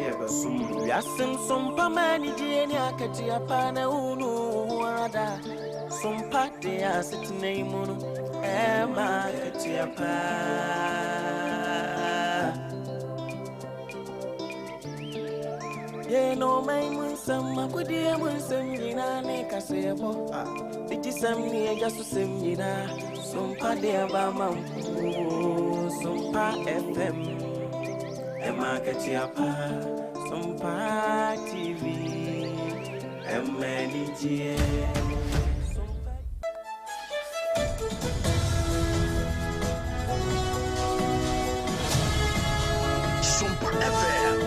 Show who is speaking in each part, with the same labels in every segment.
Speaker 1: yɛbɛsom mo.
Speaker 2: Wiase nsompa ma anigyeɛ ne akatua pa na wonu wo ho ara da. Sompa de asetena yi mu no ɛma akatua pa. Yɛn ɔman mu nsɛm, akodie mu nsɛm nyinaa ne kaseɛbɔ. Digyisɛm ne agya so sɛm nyinaa. Sompa de aba ma wo. Sompa FM. Ɛma akatua pa. Sompa TV. Ɛma anigyeɛ.
Speaker 3: Sompa FM.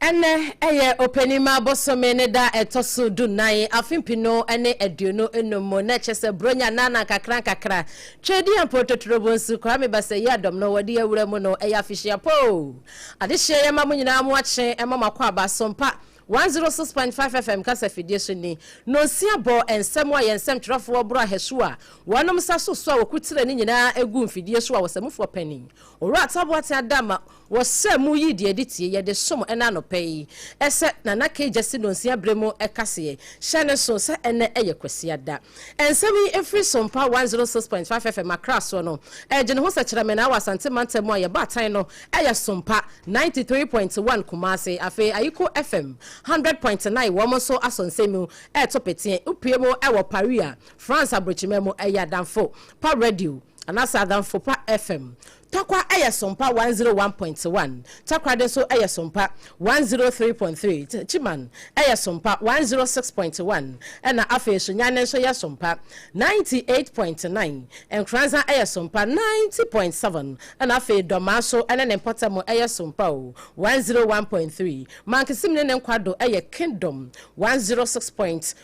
Speaker 4: Ɛnnɛ yɛ Ɔpɛnima bosome ne da a ɛtɔ so dunnan, afe mpenu ne 25 mu, na ɛkyerɛ sɛ Buronya nnaana nkakra nkakra, Tweedi Ampɔn Totorobɔ Nsu, Kwame Basayi Adɔm no wɔde awura mu no, ɛyɛ afehyia pa oo. Adehyeɛ yɛma mo nyinaa mo akye, ɛma mo akwaaba, Sompa 106.5 FM kasa fidie so ni. Nonsia bɔ nsɛm a yɛn nsɛmtwerɛfoɔ Boro Ahɛsu a wɔnom nsa so so a wɔkutire ne nyinaa gu mfidie so a wɔsamufoɔ panin, Owura Taboateng Adama Wɔsɛ mu yi deɛ de tie yɛde som ɛnɛ anɔpa yi ɛsɛ Nana Kay Gyasi nonsia berɛ mu kaseɛ. Hyɛ no nso sɛ ɛnɛ yɛ Kwasiada. Nsɛm yi ɛfiri Sompa 106.5 FM Accra soɔ no ɛgye ne ho sɛ kyerɛmenaa wɔ Asante mantam mu a yɛbɔ atan no yɛ Sompa 93.1 Kumasi. Afei Ayiko FM 100.9 wɔn nso asɔ nsɛm mu ɛreto peteɛ. Wopue mu wɔ Paris a France abrokyiman mu ɛyɛ Adamfo Pa Radio anaasɛ Adamfo Pa FM. Tarkwa yɛ Sompa 101.1, Takoradi nso yɛ Sompa 103.3, Techiman yɛ Sompa 106.1, ɛna afei Sunyani nso yɛ Sompa 98.9, Nkoranza yɛ Sompa 90.7, ɛna afei Dɔmaa nso ne ne mpɔtam yɛ Sompa 101.3, Mankesim ne ne nkwado yɛ Kingdom 106.1.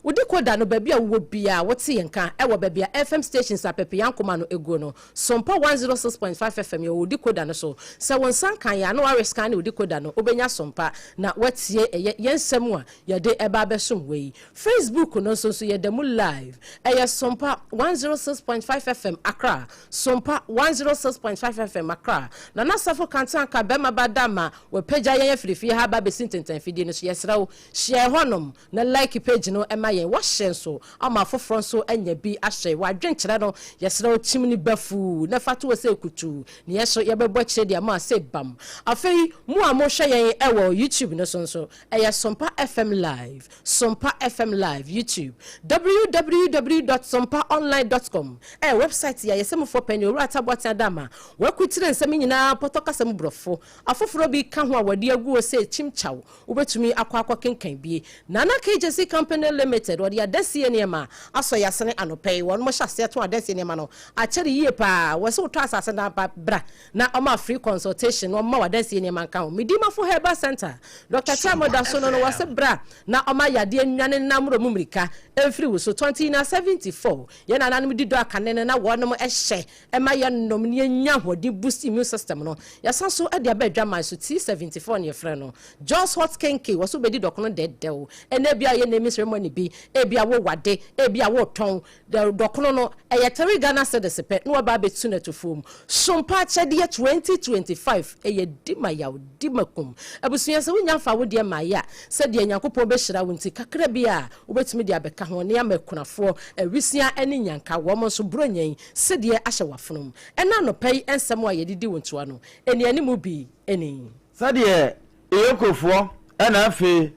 Speaker 4: Wo decoder no baabi a wowɔ biara wote yɛn nka wɔ baabi a FM stations a Pɛpɛyankoma no guo no. Sompa 106.5 FM yɛwɔ wo decoder no so. Sɛ wo nsa nka yɛn a na woarescanne wo decoder no wobɛnya Sompa na woatie ɛyɛ yɛn nsɛm a yɛde ɛba abɛsom wo yi. Facebook no nso nso yɛda mu live. Ɛyɛ Sompa 106.5 FM Accra. Sompa 106.5 FM Accra. Nana Safo Kantanka bɛrima ba da ma wapagya yɛn afiri fie ha aba abɛsi ntentanfidie no so. Yɛsrɛ wo hyia yɛn hɔnom Na like page no ma yɛn, wahyɛ nso ama afoforɔ nso anya bi ahwɛ. W'adwenkyerɛ no, yɛsrɛ wo kyim no bafuu na fa to hɔ sɛ kutuu, na yɛn nso yɛbɛbɔ akyire de ama sɛ bam. Afei mo a mohwɛ yɛn wɔ YouTube no so nso, ɛyɛ Sompa FM Live, Sompa FM Live, YouTube, www dot sompaonline dot com ɛyɛ website yi a yɛsɛ mufoɔ panyin Owura Atta Boateng Adama wakutire nsɛm nyinaa pɔtɔ kasa mu borɔfo afoforɔ bi ka ho a wɔde agu hɔ sɛ kyimkyaw Wobɛtumi akɔ akɔkenkan bi. Nana KJC Company Limited, wɔde adansie nneɛma asɔ yɛn asene anɔpa yi. Wɔnom hyɛ aseɛ tɔn adansie nneɛma no akyɛre yie paa. Wɔse wotɔ asase no a, bra na wɔma free consultation na wɔma wo adansie nneɛma nka ho. Medimafo Herbal Centre, Doctor Kyerɛmo da so no no, wɔse bra na wɔma yadeɛ nnwane nnamoro mu mmirika mfiri wo so. Tɔntina 74, yɛn nananom di dɔ akane no na wɔnom hyɛ Ɛma yɛnom na yɛnya ahoɔden boost immune system no. Yɛasan so de aba adwaman so, T74 na yɛfrɛ no. Jos Hot Kenkey, wɔ so wobɛdi dɔkono dɛɛdɛw. Ɛnnɛ ebia woyɛ naming ceremony bi, ebia wowɔ ade, ebia woretɔn. Dɔkono no, ɛyɛ three Ghana cedis pɛ na woaba abɛtu no ato fuom. Sompa akyɛdeɛ 2025, ɛyɛ di ma yaw, di ma kum. Abusua, sɛ wonnya mfaa wo deɛ mmaeɛ a, sɛdeɛ Nyankopɔn bɛhyira wo nti, kakra bi a wobɛtumi de abɛka ho ne ama akunafoɔ, awisiaa ne nnyanka, wɔn nso Buronya yi, Sedeɛ ahyɛ w'afonom. Ɛna anɔpa yi nsɛm a yɛde di wo ntoa no, anianimu bi ni.
Speaker 5: Sɛdeɛ Eokofoɔ ɛna afei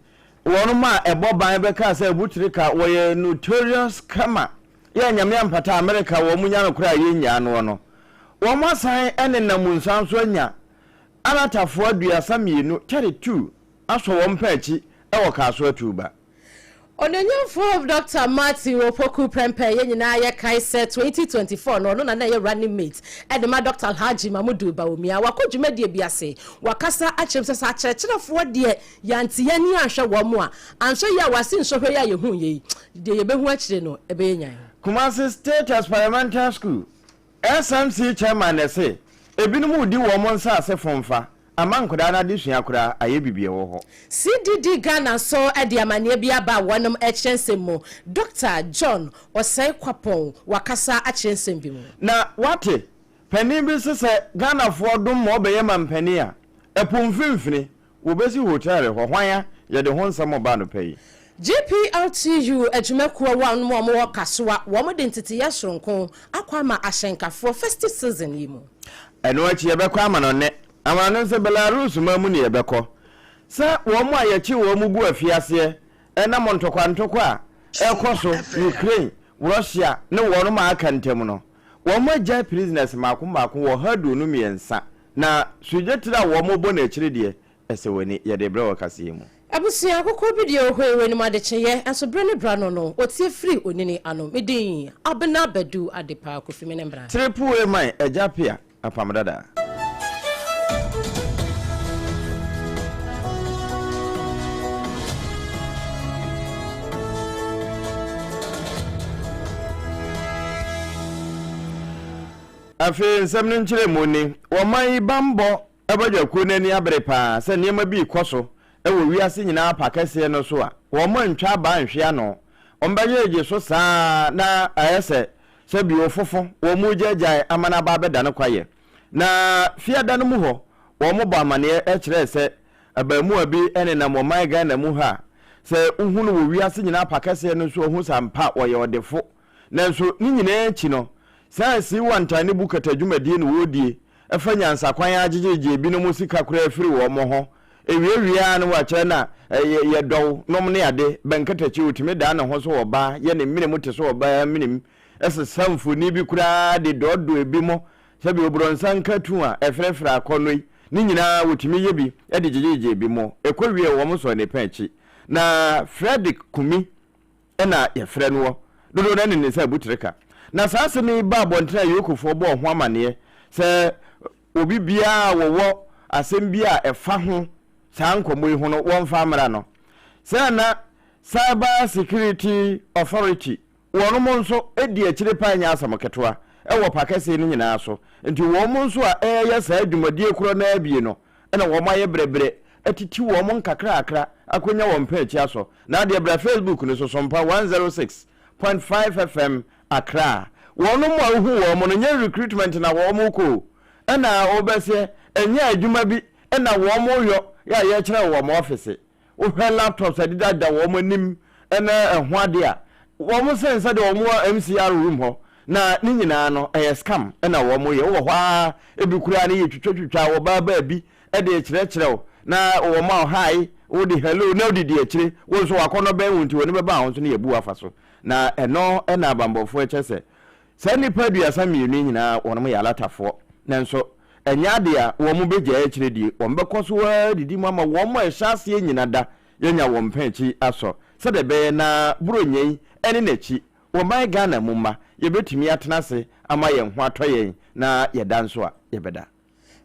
Speaker 5: wɔnom a ɛbɔ ban bɛkaa sɛ Abutrika wɔyɛ notorious scammer yɛ Nyame ampata America wɔn nya nokorɛ a yɛnnyaa noɔ no wɔn asan nenam nsa nso anya Anatafoɔ 32 asɔ wɔn pɛ akyi wɔ Kasoa Tuuba.
Speaker 4: Onuonyamfoɔ Dɔkta Matthew Opoku Prempeh, yɛn nyinaa yɛkae sɛ 2024 no ɔno na na ɛyɛ running mate de ma Dɔkta Alhaji Mamudu Bawumia. Wakɔ dwumadie bi ase, wakasa akyerɛ mu sɛ sɛ akyerɛkyerɛfoɔ deɛ yɛante yɛn ani anhwɛ wɔn a, anhwɛ yie a wɔase nsɔhwɛ yi a yɛhuiɛ yi, deɛ yɛbɛhu akyire no ɛbɛyɛ nyan.
Speaker 5: Kumasi State Experimental School, SMC Chairman na ɛse ebinom redi wɔn nsaase fomfa ama nkwadaa no adesua koraa ayɛ biribi ɛwɔ hɔ.
Speaker 4: CDD Ghana nso de amaneɛ bi aba a wɔnom rekyerɛ nsɛm mu. Dɔkta John Osei Kwapong wakasa akyerɛ nsɛm bi mu.
Speaker 5: Na wate, panin bi se sɛ Ghanafoɔ dom ma ɔbɛyɛ mampanin a, ɛpo mfimfini, Wɔbɛsi hotel hɔ. Hwan a? Yɛde ho nsɛm reba anɔpa yi.
Speaker 4: GPRTU adwumakuo a wɔn a wɔwɔ Kasoa, wɔn de nteteyɛ soronko akɔ ama ahyɛnkafoɔ festive season yi mu.
Speaker 5: Ɛno akyi yɛbɛkɔ amanɔne. Amanɔne nso Belarus man mu na yɛbɛkɔ. Sɛ wɔn a yɛkye wɔn gu afiaseɛ ɛnam ntɔkwa ntɔkwa a ɛrekɔ so Ukraine, Russia ne wɔn a aka ntam no, wɔn agyae prisoners mmaako mmaako wɔ 123. Na sodwetire a wɔbɔ no akyire deɛ, ɛsɛ w'ani. Yɛde rebrɛ wɔ kaseɛ mu.
Speaker 4: Abusua akokɔ bi deɛ ohoe wɔ anim adekyeeɛ, nso berɛ ne berɛ ano no, ɔtie firi onini ano. Me din, Abena Badu Adepa Kofi me ne mbra.
Speaker 5: Triple man Agya Pia Apam Dada. Afei nsɛm no nkyerɛmu ni, Ɔman yi bammɔ badwakuo no ani abere paa sɛ nneɛma bi rekɔ so wɔ wiase nyinaa pa kɛseɛ no so a wɔantwa abaa anhwe ano. Wɔbɛgyegye so saa ara na ayɛ sɛ sɛ bio fofo wɔregyaagyae ama no aba abɛda no kwaeɛ. Na fiada no mu hɔ, wɔbɔ amaneɛ kyerɛɛ sɛ abaamua bi nenam ɔman Ghana mu ha a sɛ wohu no wɔ wiase nyinaa pa kɛseɛ no so a wohu sɛ ampa ɔyɛ ɔdefo. Nanso ne nyinaa akyi no, saa Siwantan ne Bukata dwumadie na wɔredie fa nyansakwan ara gyegyegye ebinom sika koraa firi wɔn ho. Ɛwiewie ara no wɔakyerɛ na yɛ dɔw nom ne ade, bɛnkatakyi ɔtumi dan ne ho sɛ ɔbaa, yɛ ne mene mu te sɛ ɔbaa menem, sesa mfoni bi koraa de dɔɔdɔɔ ebinom sɛdeɛ obrɔnsa nkatu a ɛfrɛfrɛ akɔnnɔ yi, ne nyinaa wɔtumi yɛ bi de gyegyegye ebinom. Ɛkɔwie wɔn sɔɔ ne pɛn akyi. Na Fredrick Kumi na yɛfrɛ noɔ, dodoɔ no ara nim no sɛ Abutreka. Na saa asɛm yi baa abɔntene a Yokofoɔ bɔɔ ho amaneɛ sɛ obi biara a wɔwɔ asɛm bi a ɛfa ho saa nkɔmmɔ yi ho no wɔmfa mmra no. Sɛ na Cyber Security Authority wɔnom nso di akyire paa nyɛ asɛm ketewa wɔ pa kɛseɛ no nyinaa so. Nti wɔn nso a ɛreyɛ saa dwumadie korɔ no ara bie no na wɔn ayɛ brɛbrɛ atiti wɔn nkakrakra akɔnya wɔn pɛn akyi asɔ. Na adeɛ bra Facebook no so Sompa 106.5 FM Accra. Wɔnom a wohu wɔn no nyɛ recruitment na wɔn rekɔ o, ɛna wobɛseɛ ɛnyɛ adwuma bi na wɔn reyɔ yɛ a yɛrekyerɛ wɔ wɔn office. Wohwɛ laptops a ɛdedada wɔn anim ne ɛho adeɛ a, wɔn sen sɛdeɛ wɔn wɔ MCR room hɔ. Na ne nyinaa no, ɛyɛ scam na wɔn yɛ. Wowɔ hɔ ara, ebi koraa no yɛtwitwatwitwa wɔ baa baabi de rekyerɛkyerɛ wo, na wɔma wo hi, wode hello na wodidi akyire. Wo nso w'akɔnnɔ bɛn wo nti w'ani bɛba wo ho so na yɛabu wo afa so. Na ɛno na abanbɔfoɔ kyerɛ sɛ Saa nnipa 32 yi nyinaa wɔnom yɛ alatafoɔ, nanso ɛnyɛ adeɛ a wɔn bɛgyae akyire die, wɔn bɛkɔ so ara adidi mu ama wɔn a ɛhyɛ aseɛ nyina da yɛanya wɔn pɛn akyi asɔ, sɛdeɛ ɛbɛyɛ na Buronya yi ne n'akyi wɔ man Ghana mu mma yɛbɛtumi atena ase ama yɛn ho atɔ yɛn na yɛda nso a yɛbɛda.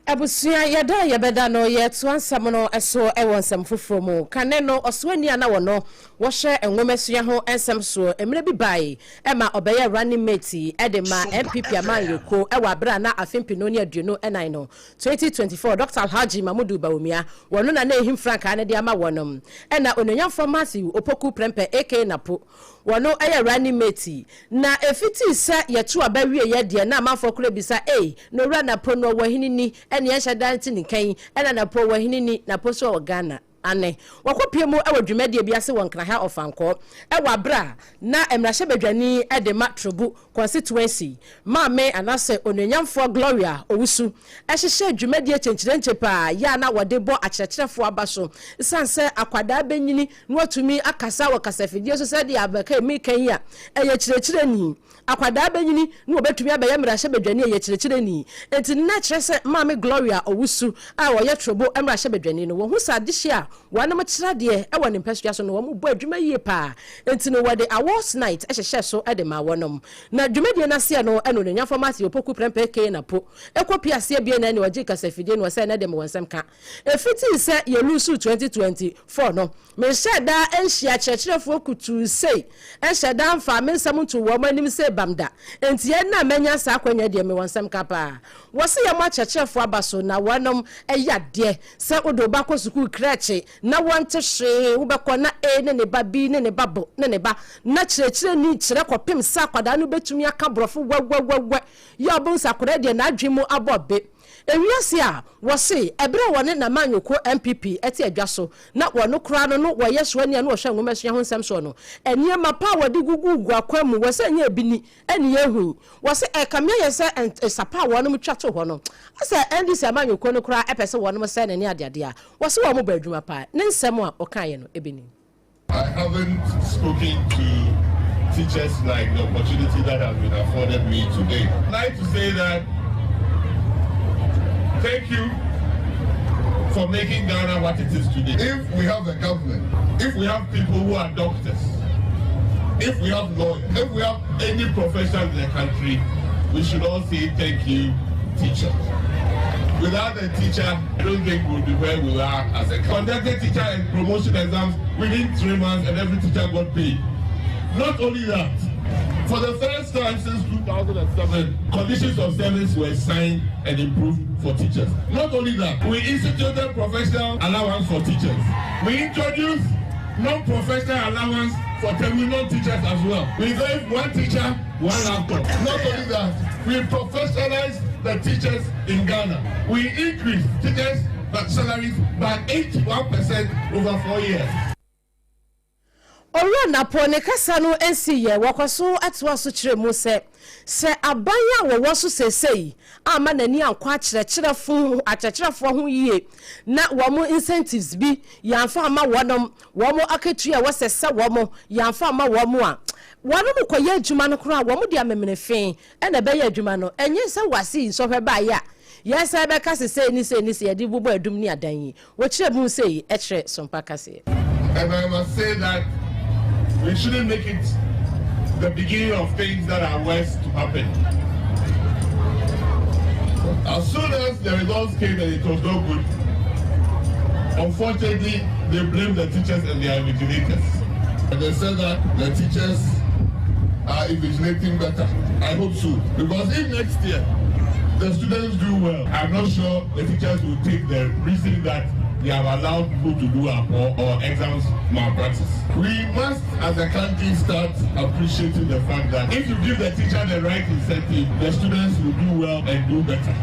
Speaker 4: Abusua, yɛda a yɛbɛda no, yɛtoa nsɛm no so wɔ nsɛm foforɔ mu. Kane no, ɔsoani a na wɔno wɔhwɛ nwomasua ho nsɛm soɔ mmerɛ bi bae ma ɔbɛyɛɛ running mate de maa NPP amanyɔkuo wɔ aberɛ a na afe 2024 no, 2024, Dɔkta Alhaji Mamudu Bawumia, wɔno na na ɛhim frankaa no de ama wɔnom. Ɛna Onuonyamfoɔ Matthew Opoku Prempeh aka Napo, Wɔno yɛ running mate. Na ɛfitii sɛ yɛto aba wieɛ deɛ na amanfoɔ koraa bisa ei, na owura Napo no ɔwɔ hene ni? Ɛneɛ ɛnhyɛ da nte ne nka yi, ɛna Napo ɔwɔ hene ni? Napo nso ɔwɔ Ghana. Ane. Wɔkɔpue mu wɔ dwumadie bi ase wɔ Nkraha Ɔfankɔɔ wɔ aberɛ a na mmarahyɛbadwani de ma Trobu Constituency, Maame anaasɛ Onuonyamfoɔ Gloria Owusu hyehyɛɛ dwumadie kyenkyerenkye paa yɛ a na wɔde bɔ akyerɛkyerɛfoɔ aba so esiane sɛ akwadaa bɛnyini na watumi akasa wɔ kasafidie so sɛdeɛ abɛka yi meka yi a ɛyɛ kyerɛkyerɛni. Akwadaa bɛnyini na wɔbɛtumi abɛyɛ mmarahyɛbadwani a ɛyɛ kyerɛkyerɛni. Enti na kyerɛ sɛ Maame Gloria Owusu a ɔyɛ Trobo mmarahyɛbadwani no, wɔhu sɛ adehyeɛ a. wɔnom kyerɛ adeɛ wɔ ne mpasua so no wɔn bɔ adwuma yie paa enti no wɔde awards night hyehyɛɛ so de maa wɔnom. Na dwumadie no aseɛ no ɛna Onuonyamfoɔ Matthew Opoku Prempeh K. Napo kɔ pie aseɛ bie na ɛne ɔgyee kasafidie no ɔsɛ ɛnɛ deɛ mewɔ nsɛm ka. Ɛfitii sɛ yɛ luusuu 2024 no menhyɛɛ da nhyia akyerɛkyerɛfoɔ kutuu sei nhyɛ da mfaa me nsɛm ntoo wɔn anim sei bam da enti ɛnnɛ a manya saa akwanya yi deɛ mewɔ nsɛm ka paa. Wɔse yɛmmɔ akyerɛkyerɛfoɔ aba so na wɔnom yɛ adeɛ sɛ wode wo ba kɔ sukuu krɛkye na wɔnte hwee wobɛkɔ na A ne ne ba B ne ne ba bo ne ne ba na kyerɛkyerɛni kyerɛ kɔpem sɛ akwadaa no bɛtumi aka borɔfo wɛwɛwɛwɛ yɛ a wobɛhu sɛ akwadaa deɛ n'adwene mu abɔ be. Ewiase a wɔse ɛberɛ a wɔne Namanyoko NPP te adwa so na wɔno koraa no no wɔyɛ soani a na wɔhwɛ nwomasua ho nsɛm soɔ no nneɛma pa a wɔde gugugu akwan mu wɔ sɛ ɛnyɛ ebi ni ɛne yɛhu yi. Wɔse ɛkame ayɛ sɛ nsa pa a wɔnom twa to hɔ no, asɛ NDC amanyɔkuo no koraa pɛ sɛ wɔnom sɛe no ne adeade a, wɔse wɔn bɔ adwuma paa. Ne nsɛm a ɔkaeɛ no bi ni.
Speaker 1: I haven't spoken to teachers like the opportunity that has been afforded me today. I'd like to say that thank you for making Ghana what it is today.
Speaker 6: If we have a government,
Speaker 1: if we have people who are doctors, if we have lawyers, if we have any profession in the country, we should all say thank you, teacher. Without a teacher, I don't think we'll be where we are as a conducted teacher and promotion exams within three months and every teacher got paid. Not only that, for the first time since 2007, conditions of service were signed and improved for teachers. Not only that, we instituted professional allowance for teachers. We introduced non-professional allowance for terminal teachers as well. We gave one teacher, one laptop. Not only that, we professionalized the teachers in Ghana. We increased teachers' salaries by 81% over four years.
Speaker 4: Owura Napo ne kasa no nsi yɛ, wɔkɔ so toa so kyerɛ mu sɛ, sɛ aban a wɔwɔ so seesei amma n'ani ankɔ akyerɛkyerɛfo akyerɛkyerɛfoɔ ho yie na wɔn incentives bi yɛamfa amma wɔnom, wɔn akatua a ɛwɔ sɛ sɛ wɔn yɛamfa amma wɔn a, wɔnom kɔyɛ adwuma no koraa a wɔn de amemenefe na ɛbɛyɛ adwuma no. Ɛnyɛ sɛ wɔase nsɔhwɛ baeɛ a yɛsan bɛka se sei ne sei ne sei yɛde bobɔ adum ne adan yi. Wɔkyerɛ mu sei kyerɛ Sompa kaseɛ.
Speaker 1: And I must say that we shouldn't make it the beginning of things that are worse to happen. As soon as the results came and it was no good, unfortunately, they blamed the teachers and their invigilators.
Speaker 6: And they said that the teachers are invigilating better. I hope so.
Speaker 1: Because if next year the students do well, I'm not sure the teachers will take the reason that they have allowed people to do or, or exams malpractice.
Speaker 6: We must, as a country, start
Speaker 1: appreciating the fact that if you give the teacher the right incentive, the students will do well and do better.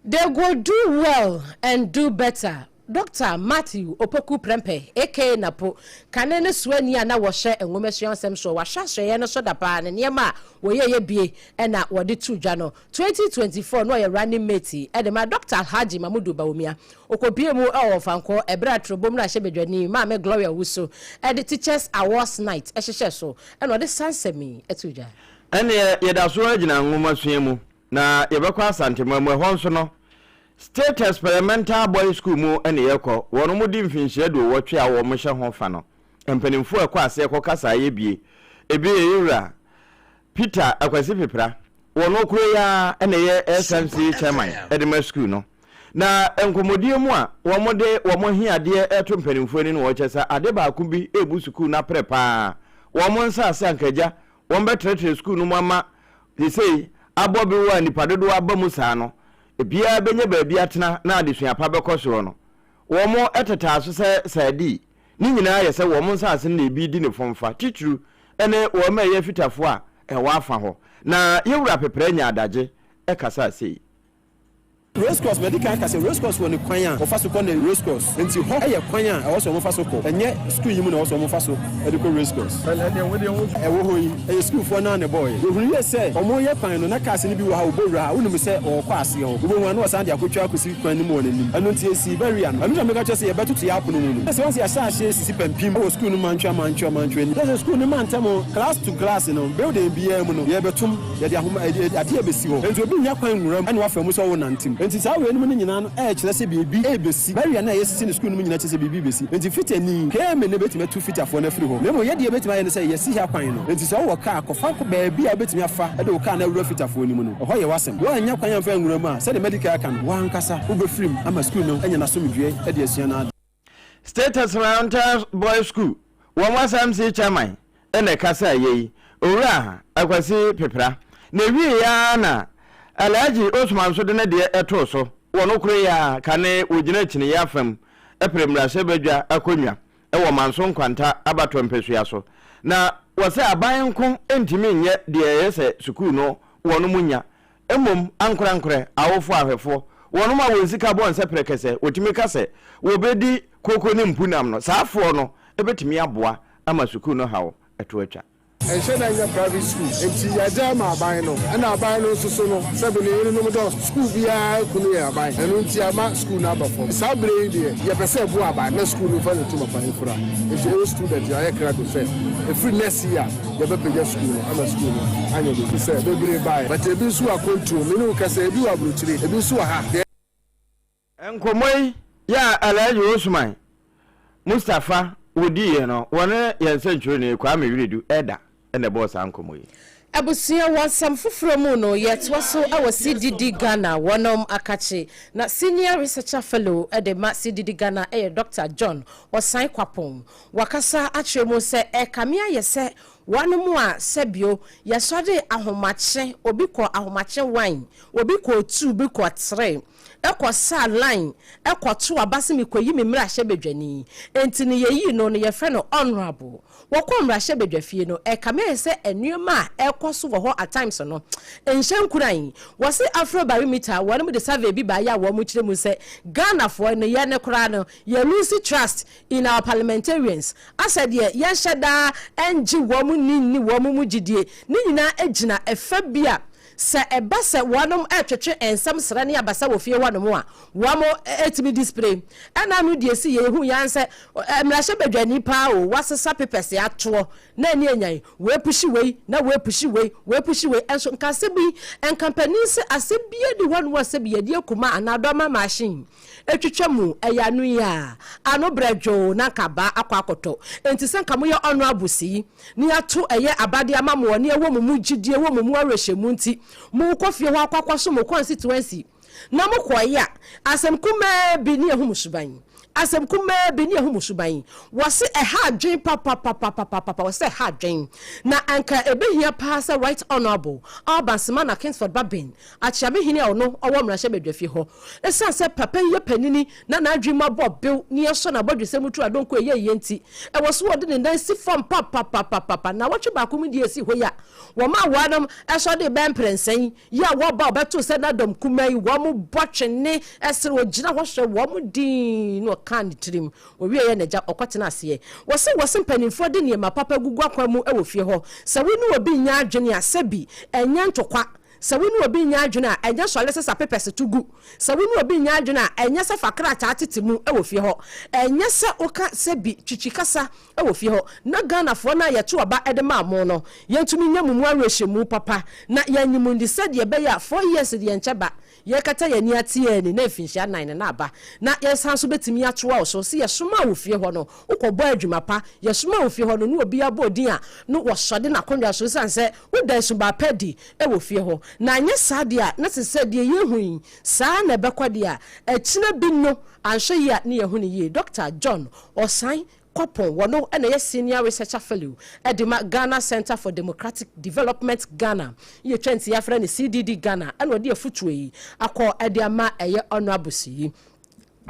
Speaker 4: They go do well and do better Dɔkta Matthew Opoku Prempeh aka Napo, kane no suani a na wɔhyɛ nwomasua nsɛm soɔ, wahyɛ ahyɛeɛ no so da paa, ne nneɛma a wɔyɛeɛ bie na wɔde too dwa no. 2024 na ɔyɛ running mate de ma Dɔkta Alhaji Mamudu Bawumia. Ɔkɔpuee mu wɔ Ɔfankɔ ɛberɛ a Torobom mmarahyɛbadwani Maame Gloria Owusu de Teachers Awards Night hyehyɛɛ so na ɔde saa nsɛm yi too dwa.
Speaker 5: Ɛnneɛ yɛda so ara gyina nwomasua mu. Na yɛbɛkɔ Asanteman mu, ɛhɔ nso no, State Experimental Boys School mu na yɛkɔ. Wɔn di mfinhyia aduowɔtwe a wɔhyɛ ho fa no. Mpanimfoɔ a ɛkɔ aseɛ kɔ kasa yɛ bie. Ebi yɛ yɛn wura Peter Akwasi Pepra. Wɔn koro yi ara na ɛyɛ SMC chairman de ma sukuu no. Na nkɔmmɔdie mu a wɔde wɔn ahiadeɛ reto mpanimfoɔ anim no wɔkyerɛ sɛ ade baako bi rebu sukuu no aprɛ pa ara. Wɔn nsaase anka agya Wɔbɛtrɛtrɛ sukuu no mu ama seesei abɔ bew a nnipa dodow aba mu saa no, ebiara benya baabi atena na adesua pa bɛkɔ soɔ no. Wɔtetaa so sɛ sardine. Ne nyinaa yɛ sɛ wɔn nsase no na ebi redi ne fomfa, titiriw ne wɔn a ɛyɛ afitafo a ɛwɔ afa hɔ. Na yɛn wura Peprɛ nyaa adagye kasaa sei.
Speaker 7: Race course, Madi kan aka sɛ race course wɔ ne kwan a wɔfa so kɔ ne race course, nti hɔ yɛ kwan a ɛwɔ sɛ wɔfa so kɔ, ɛnyɛ sukuu yi mu na ɛwɔ sɛ wɔfa so de kɔ race course. Ɛwɔ hɔ yi, ɛyɛ sukuufoɔ no ara na ɛbɔeɛ. Yɛhunu yie sɛ wɔreyɛ kwan no na cars no bi wɔ ha a wɔbɔ wura ha, wonim sɛ wɔrekɔ aseɛ hɔ, wobɛhu a na wɔsan de akɔtwa akɔsi kwan no mu wɔ n'anim. Ɛno nti yɛsii barrier no. Ɛno na meka kyerɛ sɛ yɛbɛtoto yɛn apono mu no. Sɛ wɔn sɛ yɛahyɛ aseɛ resisi pampim wɔ sukuu no mantwea mantwea mantwea anim. Kyerɛ sɛ sukuu no mantam class to class no, building biara mu no, yɛrebɛtom. Yɛde ahoma, yɛde adeɛ bɛsi hɔ. Enti obi nnya kwan nwura mu na wafa mu sɛ ɔrenante mu. Enti saa weinom no nyinaa no ɛɛkyerɛ sɛ biribi ɛɛbɛsi. Barrier no a yɛsisi no sukuu no mu nyinaa kyerɛ sɛ biribi rebɛsi. Enti fitani, KMA no bɛtumi atu fitafoɔ no afiri hɔ. Na mmom yɛ deɛ yɛbɛtumi ayɛ ne sɛ yɛasi ha kwan no. Enti sɛ wowɔ kaa, kɔfa kɔ baabi a wobɛtumi afa de wo kaa no awura fitafoɔ no mu no. Ɛhɔ yɛ w'asɛm. Woannya kwan amfa anwura mu a, sɛdeɛ madi kan aka no, wo ankasa wobɛfiri mu ama sukuu no anya n'asomdwoeɛ de asua n'ade.
Speaker 5: State Atlanta Boys School wɔn SMC Chairman na ɛkasaa yei, Owura Akwasi Pepra. Na ɛwieeɛ ara na Alhaji Osman nso de ne deɛ too so. Wɔ nokorɛ yi ara, kane wɔgyina akyiniiɛ afam pere mmarahyɛbadwa akonnwa wɔ Manso Nkwanta abatoɔ mpasua so. Na wɔsɛ aban nko ntumi nyɛ deɛ ɛyɛ sɛ sukuu no wɔnom nya. Mmom ankorankorɛ, awofoɔ, ahwɛfoɔ, wɔnom a wɔn sika bɔ nsɛ prɛkɛsɛ, wɔtumi ka sɛ wɔbɛdi koko ne mpunam no, saa foɔ no bɛtumi aboa ama sukuu no haw to atwa.
Speaker 8: Ɛnhyɛ da nyɛ private school nti yɛagya ama aban no ɛna aban no nso so no sɛbe ne yerenom dɔɔso school biara kunu yɛ aban ɛno nti ama school no aba fam saa berɛ yi deɛ yɛpɛ sɛ ɛboa aban na school no mfa ne ntoma pa mfira nti all student yɛayɛ krado sɛ ɛfiri next year yɛbɛpagya school no ama school no anyɛ biribi sɛ bebree baeɛ but ebi nso wɔ akwantuo me ne wo kasa ebi wɔ abrokyire ebi nso wɔ ha deɛ
Speaker 5: Nkɔmmɔ yi yɛ a Alhaji Osman Mustapha wɔdiiɛ no, wɔne yɛn nsɛntwerɛni Kwame Wiredu Ɛda na ɛbɔɔ saa nkɔmmɔ yi.
Speaker 4: Abusua, wɔ nsɛm foforɔ mu no, yɛtoa so wɔ CDD Ghana wɔnom akakye, na Senior Researcher Fellow de ma CDD Ghana yɛ Dɔkta John Osai Kwapong. Wakasa akyerɛ mu sɛ ɛrekame ayɛ sɛ wɔnom a sɛbio yɛsɔre ahomakye, obi kɔ ahomakye one, obi kɔ two, obi kɔ three, kɔ saa line kɔ to aba se mekɔyi me mmarahyɛbadwani nti no yɛyii no no yɛfrɛ no honourable. Wɔkɔɔ mmarahyɛbadwafie no ɛkame ayɛ sɛ nnoɔma a ɛkɔ so wɔ hɔ at times no nhyɛ nkuran. Wɔse Afrobarometer wɔnom de survey bi baeɛ a wɔn kyerɛ mu sɛ Ghanafoɔ no yɛn koraa no yɛ lose trust in our parliamentarians asɛ deɛ yɛnhyɛ daa ngye wɔn nni nni wɔn mu gyidie ne nyinaa gyina ɛfa bi a Sɛ ɛba sɛ wɔnom retwetwe nsɛm srɛ ne abasa wɔ fie hɔnom a, wɔn tumi display. Ɛna ano deɛ ɛsi yɛ yɛhu yɛ ara ne sɛ mmarahyɛbadwani paa o, wasesa papers atoɔ na ani anyan, wei pushi wei na wei pushi wei, wei pushi wei, nso nka asɛm yi, nka mpanin sɛ asɛm biara nni hɔnom a sɛbi yɛde akuma anaa dɔma machine Etwitwa mu, ɛyɛ ano yi a, ano brɛ dwoo na anka abaa akɔ akɔtɔ. Enti sɛ anka moyɛ honourables yi, na yɛato ɛyɛ aba de ama mo wɔ nea ɛwɔ mo mu gyidie, wɔ mo mu awerɛhyɛmu nti, mokɔ fie hɔ akɔ akɔsom mo constituency, na mokɔeɛ a, asɛm kumaa bi ne yɛhu mo suban. Asɛm kumaa bi ne yɛhu mo suban. Wɔse ɛha adwen papapapapapapa, wɔse ɛha adwen. Na anka ɛbɛhia paa sɛ Right Honourable Alban Semana Kingsford Bagbin, Akyeame hene a ɔno ɔwɔ mmarahyɛbadwafie hɔ. Esiane sɛ papa yi yɛ panini na n'adwene mu abɔ bew na yɛsɔ n'abɔdwesɛ mu turu adonko a ɛyɛ yiye nti, ɛwɔ sɛ wɔde ne nan si fam papapapapa. Nnawɔtwe baako mu deɛ esii hɔ yi a wɔmaa wɔnom sɔ de bɛyɛ mprɛnsa yi yi a wɔba a wɔbɛtoo sɛ na dɔm kumaa yi wɔbɔ twene sere ogyina hɔ hwɛ wɔn dinn na ɔkaa ne tirim. Ɔwieeɛ na agya ɔkɔtena aseɛ. Wɔse wɔse mpanimfoɔ de nneɛma papa gugu akwan mu wɔ fie hɔ. Sɛ wo ne obi nnya adwene a sɛbi ɛnyɛ ntɔkwa. Sɛ wo ne obi nnya adwene a, ɛnyɛ sɔre sesa pepɛs to gu. Sɛ wo ne obi nnya adwene a, ɛnyɛ sɛ fa krataa tete mu wɔ fie hɔ. Ɛnyɛ sɛ woka sɛ bi twitwi kasa wɔ fie hɔ. Na Ghanafoɔ no a yɛto aba de maa mo no, yɛntumi nya mo mu awerɛhyɛmu papa na yɛnnye mo nni sɛdeɛ ɛbɛyɛ a four years deɛ nkyɛ ba. Yɛrekata yɛn ani ate yɛn ani na mfinhyia nnan no na aba. Na yɛsan nso bɛtumi atoa wo so sɛ yɛsomaa wo fie hɔ no, wokɔbɔɔ adwuma pa. Yɛsomaa wo fie hɔ no, na obiara bɔ odin a, na wɔsɔ de no akonnwa so ɛsiane sɛ woda asuba pa adi wɔ fie hɔ. Na anyɛ saa deɛ a, na te sɛ deɛ yɛrehu yi, saa ara na ɛbɛkɔ deɛ a, akyina bi no, anhwɛ yie a, ne yɛahu no yie. Dɔkta John Osai Kwapong, wɔno na ɛyɛ Senior Researcher Fellow de ma Ghana Centre for Democratic Development Ghana, yɛtwa nti yɛafrɛ no CDD Ghana, ɛna ɔde afutuo yi akɔ de ama ɛyɛ Honourable yi.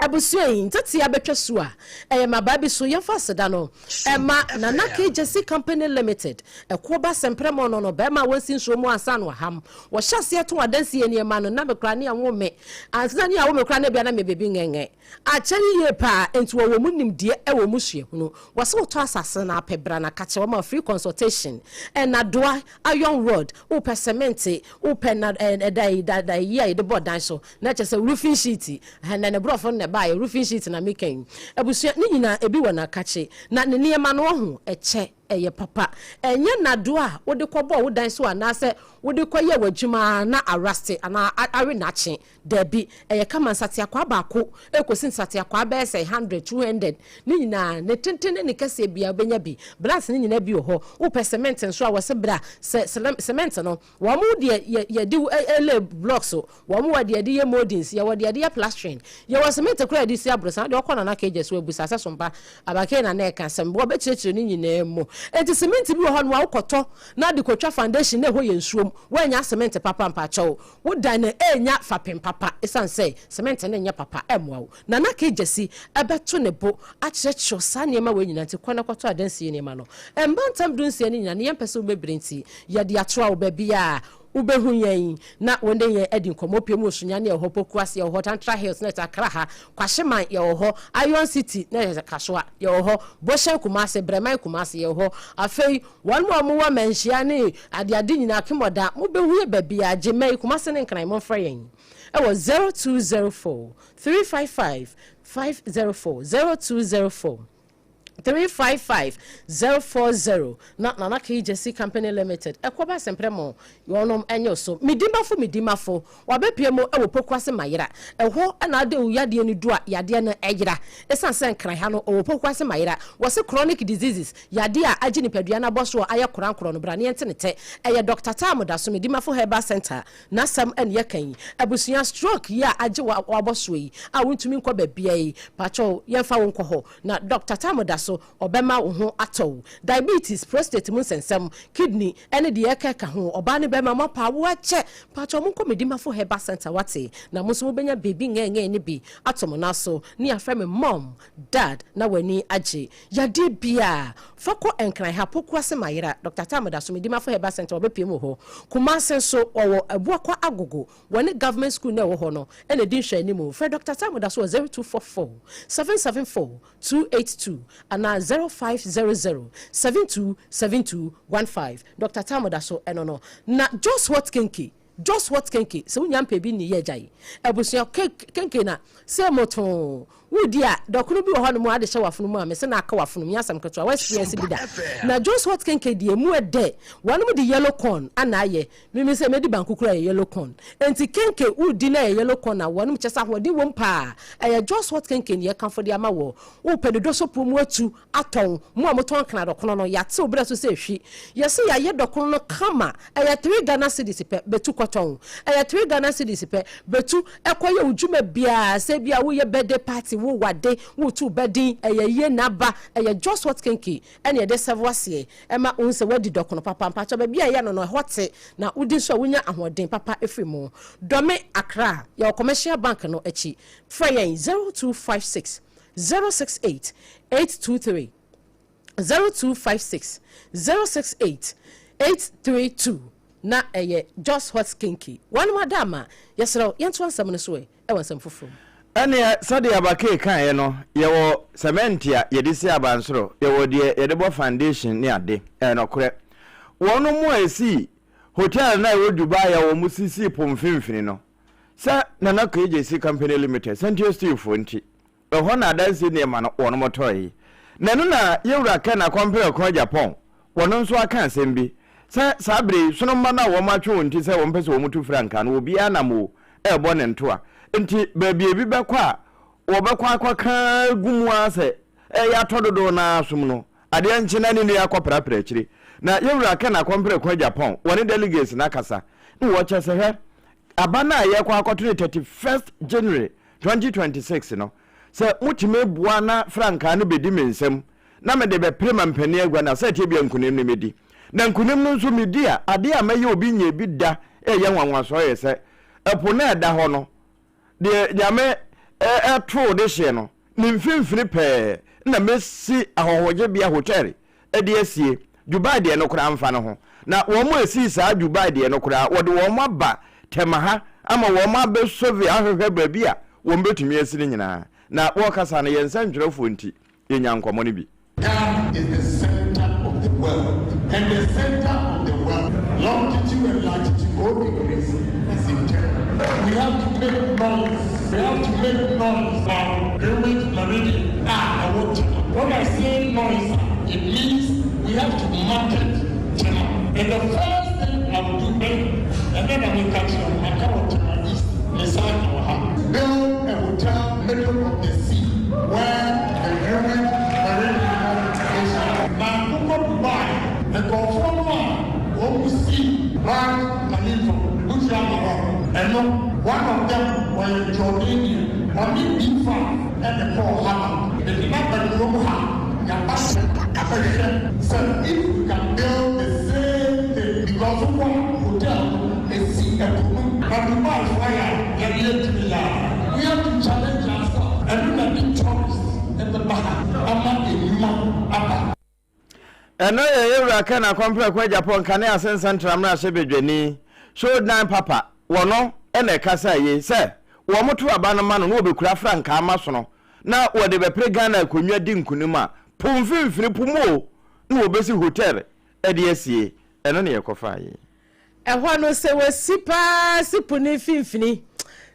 Speaker 4: Abusua yi nteteɛ abɛtwa su a ɛyɛ mmabaa bi so yɛmfa aseda no ɛma Nana K Gyasi Company Limited ɛkoɔ ba sɛmprɛmɔ no no bɛɛma a wɔnsi nsuo mu ansa na waham wɔhyɛ aseɛ tɔn adansie nneɛma no na me koraa ne ɛnwo me ansa ne awo me koraa na ebia na me baabi ngɛngɛ akyɛre yie paa enti wɔwɔ mu nimdeɛ ɛwɔ mu suahunu wɔse wotɔ asase no apɛ bra na kakyɛ wɔma free consultation ɛnadoa iron rod wopɛ cement wopɛ na ɛda yi da da yi a yɛde bɔ dan so Na kyerɛ sɛ roofing sheet, ɛhɛn, ne borɔfo no na ɛbaeɛ, roofing sheet na meka yi. Abusua, ne nyinaa ebi wɔ n'akakye, na ne nneɛma no, wahu, ɛkyɛ. Ɛyɛ papa. Ɛnyɛ nnadewa a wode kɔbɔɔ wo dan so anaasɛ wode kɔyɛɛ w'adwuma na araste anaa awe n'akye. Dabi, ɛyɛ kama nsateakwaa baako rekɔsi nsateakwaa bɛyɛ sɛ hundred, 200, ne nyinaa, ne tenten ne ne kɛseɛ biara wobɛnya bi. Blacks no nyinaa bi wɔ hɔ. Wopɛ cement nso a, wɔse bra. Sɛ cement no, wɔn deɛ yɛ yɛde lay blocks, wɔn wɔ deɛ yɛde yɛ mouldings, yɛwɔ deɛ yɛde yɛ plastering. Yɛwɔ cement koraa a yɛde si aborosan. Wode ɔkɔ Nana Kegye so abisa sɛ Sompa Abakei na na ɛka asɛm, wɔbɛkyerɛkyerɛ ne nyinaa mu. Enti cement bi wɔ hɔ nom a wokɔtɔ na de kɔtwa foundation na ɛhɔ yɛ nsuom, woannya cement papa mpakyɛw. Wo dan no renya fapem papa esiane sɛ cement no nyɛ papa mmoa wo. Nana K. Gyasi bɛto ne bo akyerɛkyerɛw saa nneɛma wei nyinaa nti kɔ na kɔtɔ adansie nneɛma no. Mma ntam dunsia no nyinaa no yɛmpɛ sɛ wobɛbrɛ nti yɛde atoa wo baabiara a wobɛhu yɛn na wo ne yɛn adi nkɔmmɔ. Pue mu wɔ Sunyani yɛwɔ hɔ, Pokuase yɛwɔ hɔ, Tantra Hills na ɛsɛ Accra ha, Kwahyeman yɛwɔ hɔ, Iron City na ɛsɛ Kasoa yɛwɔ hɔ, Boshen Kumasi, Breman Kumasi yɛwɔ hɔ. Afei Wɔn a wɔwɔ mmanhyia ne adeade nyinaa Kemɔda, mobɛhu yɛ baabiara, Gyemai, Kumase ne Nkran, momfrɛ yɛn wɔ 0204 355 504, 0204 355 040, na Nana Kay Gyasi Company Limited, Ɛkɔba Semprɛ mo, wɔnom nyɛ so. Medimafo Medimafo, Wabɛpue mu wɔ Pokuase Mayera. Ɛhɔ na ade wo yadeɛ no du a yadeɛ no yera. Ɛsiane sɛ Nkran ha no ɔwɔ Pokuase Mayera. Wɔse chronic diseases, yadeɛ a agye nipadua no abɔ soɔ ayɛ korankorɔ no bra ne yɛnte ne tɛ. Ɛyɛ Doctor Tam Daso Medimafo Herbal Centre n'asɛm na yɛka yi. Abusua, stroke yi a agye wo abɔ soɔ yi a wontumi nkɔ baabiara yi, pakyɛw yɛmfa wo nkɔ hɔ na Doctor Tam Daso Ɔbɛma wo ho atɔ wo. Diabetes, prostate mu nsɛnsɛm, kidney ɛne deɛ ɛkeka ho. Ɔbaa ne bɛɛma mo apa awo akyɛ. Mpakyɛw monkɔ Medimafo Herbal Center wate. Na mo nso mobɛnya baby ngɛɛngɛɛ no bi ato mo nan so ne afrɛ me mom, dad na w'ani agye. Yadeɛ biaa fa kɔ Nkran ha Pokuase Mayera, Doctor Tam da so Medimafo Herbal Center wɔbɛpue mu wɔ hɔ. Kumase nso wɔwɔ Abuakwa Agogo wɔne Government School no a ɛwɔ hɔ no na ɛdi nhwɛanimu. Frɛ Doctor Tam da so wɔ 0244 774 282 anaa 0500 72 72 15. Dɔkta Tamu da so ɛno no. Na Jos Hot Kenke, Jos Hot Kenke, sɛ wonya mpɛ bi nni yɛ gyae. Abusua kenke na sɛ motoo wodi a, dɔkono bi wɔ hɔ nom a ade hyɛ w'afono mu a mese na aka w'afono mu, nyɛ asɛm ketewa, wo experience bi da. Na Jos Hot Kenke deɛ emu ɛdɛ, wɔnom de yellow corn ana ayɛ, Mimi sɛ medi banku koraa ɛyɛ yellow corn. Enti kenke wodi na ɛyɛ yellow corn a wɔnom kyɛ sɛ ahoɔden wom paa. Ɛyɛ Jos Hot Kenke ne yɛkamfo de ama woɔ. Wopɛ ne dɔsɔpuo mu atu atɔn. Mo a motɔn kra dɔkono no, yɛate wo berɛ so sɛ hwi. Yɛse yɛayɛ dɔkono no kama. Ɛyɛ three Ghana cedis pɛ, bɛtu kɔtɔn. Ɛyɛ three Ghana cedis pɛ, bɛtu kɔyɛ wo dwuma biara. Sɛ ebia woyɛ birthday party, wowɔ ade, woretu wo ba din, ɛyɛ yie na aba. Ɛyɛ Jos Hot Kenke ɛne yɛde sɛvo aseɛ ɛma wohu sɛ woadi dɔkono papa. Mpakyɛw baabi a ɛyɛ no no ɛhɔ te na wodi nso a wonya ahoɔden papa firi mu. Dɔme Accra, yɛwɔ Commercial Bank no akyi. Frɛ yɛn 0256 068 823, 0256 068 832 na ɛyɛ Just Hot Kinky. Wɔnom ada ama. Yɛsrɛ wo yɛntoa nsɛm no so ɛ. wɔ nsɛm foforɔ mu.
Speaker 5: Ɛnneɛ, sɛdeɛ Abakee kaeɛ no, yɛwɔ sɛmɛnte a yɛde si abansoro, yɛwɔ deɛ yɛde bɔ foundation ne ade. Ɛyɛ nokorɛ. Wɔnom a ɛsii hotel no a ɛwɔ Dubai a wɔn sisii po mfimfini no, sɛ Nana KJC Company Limited, Santio Steel foɔ nti, Ɛhɔ na adansi nneɛma no wɔnom tɔe. Na ɛno na yɛn wura Ken Akɔmprɛko Agyapong, wɔno nso aka asɛm bi, sɛ saa berɛ yi sono mma no a wɔn atwe wɔn ti sɛ wɔn pɛ sɛ wɔn tu frankaa no obiara nam o ɛrebɔ ne ntoa. Nti baabi a ebi bɛkɔ a wɔbɛkɔ akɔka agu mu ara sɛ ɛyɛ atɔ dodoɔ no ara som no, adeɛ nkye na ne nua akɔprapra akyire. Na yɛn wura Ken Akɔmprɛko Agyapong, wɔne delegates no akasa, na wɔkyɛ sɛ hwɛ, aba no a yɛrekɔ akɔto no 31st January 2026 no, sɛ motumi boa na frankaa no bɛdi me nsam na mede bɛpere mampanin agua no a, sɛ ɛteɛ biara nkonim no mɛdi. Na nkonim no nso medi a, adeɛ a mɛyɛ obi nyɛɛ bi da ɛyɛ nwanwasoɔ yɛ sɛ, ɛpo no a ɛda hɔ no, deɛ Nyame too de hyeɛ no, ne mfimfini pɛɛ na mɛsi ahɔhogyebea, hotel, de asie. Dubai deɛ no koraa mfa no ho. Na wɔn a ɛsii saa Dubai deɛ no koraa, wɔde wɔn aba Tema ha ama wɔn abɛ survey ahwehwɛ baabi a wɔn bɛtumi asi no nyinaa. Na wɔrekasa no, yɛn nsɛntwerɛfoɔ nti, yɛnyaa nkɔmmɔ no bi.
Speaker 1: Ghana is the center of the world and the center of the world longitude and latitude all degrees is in Tema. We have to make noise, we have to make noise on Greenwich Meridian a ɛwɔ Tema. When I say noise a. It means we have to market Tema. And the first thing I will do, and then I will catch you, I come Tema East, Nissan Build a hotel middle of the sea where the human marine is. Na wokɔ Dubai, nkurɔfoɔ no a wɔn si Burj Khalifa, Burj Al Arab, ɛno one of them wɔyɛ Jordanian, ɔne B5 ɛna kɔɔ Harvard. Mede n'aba kurom ha, yaba sɛ abɛhwɛ sɛ if we can build the same thing, because wokɔ hotel no esi ɛpo mu na Dubai fo ayɛ a yɛde yɛntumi yɛ a, we have to challenge ourselves. Ɛno na de tourist ɛbɛba ha ama enwuma aba.
Speaker 5: Ɛno yɛ Yɛwura Ken Akɔmprɛko Agyapong Kane Asensa Ntrammrahyɛbadwani, Showdown Papa, wɔ no na ɛkasaa yei sɛ wɔn to aba no ma no na wɔbɛkura frankaa ma sono na wɔde bɛpere Ghana akonnwa di nkunim a, po mfimfini po mu o na wɔbɛsi hotel de asie. Ɛno na yɛkɔfaa yei.
Speaker 4: Ɛhɔ no sɛ wɔsi paa si po no mfimfini